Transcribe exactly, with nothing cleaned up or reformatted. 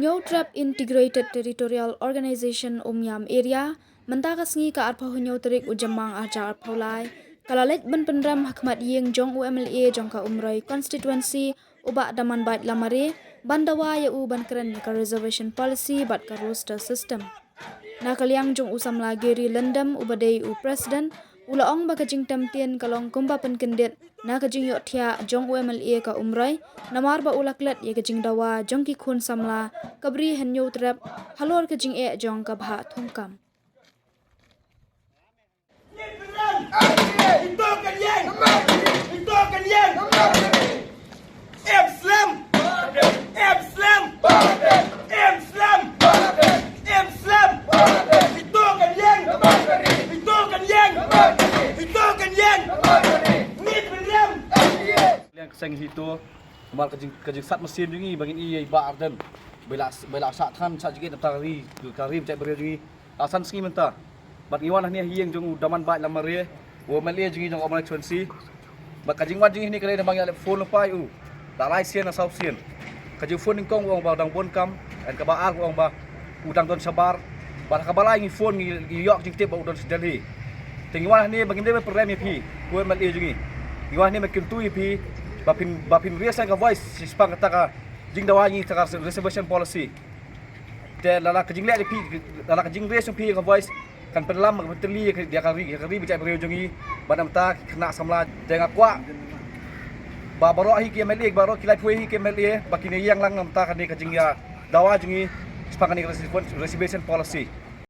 Hynñiewtrep Integrated Territorial Organization Umiam Area, mynta ka sngi ka arphew hynñiew tarik u Jymmang arhajar arphew lai, ka la leit ban pynrem ha khmat ïing jong u M L A jong ka Umroi constituency, u Bah Damanbait Lamare, ban dawa ïa u ban kren ïa ka reservation policy bad ka roster system. Na ka liang jong u samla Gary Lyngdoh uba dei u president, u la ong ba ka jingtem tien ka long kumba pynkyndit na ka jingïohthiah jong u M L A ka Umroi, namar ba u la klet ïa ka jingdawa jong ki khun samla ka Bri Hynñiewtrep halor ka jingeh jong ka Bah Thungkam. Liang ka seng hi to, namar ka jing, ka jingsat mynsiem jong ngi ba ngin ïa i Bah Ardent. Ba la, ba la sah than sah jingeh na ka ri, ka ri ba jait briew jong ngi. La san sngi mynta. Bad ngi wan hangne ha ïing jong u Damanbait Lamare, u M L A jong ngi jong ka Umroi constituency. Bad ka jingwan jong ngi hangne ka dei namar ngi la phone lypa ïa u. La lai sien la saw sien. Ka jingphone nyngkong u ong ba u dang bun kam, and kaba ar u ong ba u dang don shabar. Bad kaba lai ngi phone ngi, ngi ïoh jingtip ba u don sha Delhi. Te ngi wan hangne ba ngim dei ban pynrem ïa phi, ko M L A jong ngi. Ngi wan hangne ban kyntu ïa phi ba phin, ba phin raise ka voice shaphang kata ka jingdawa jong ngi kata ka reservation policy. Te lada ka jingleh jong phi, lada ka jingrais jong phi ka voice kan pynlam, kan pyntylli ïa ka ri, ïa ka ri ba jait briew jong ngi. Bad namar kata ki khynnah samla, te nga kwah ba baroh hi ki M L A, baroh ki laiphew hi ki M L A ba kin ïeng lang namar kata kane ka jingïadawa jong ngi shaphang kane ka reservation, reservation policy.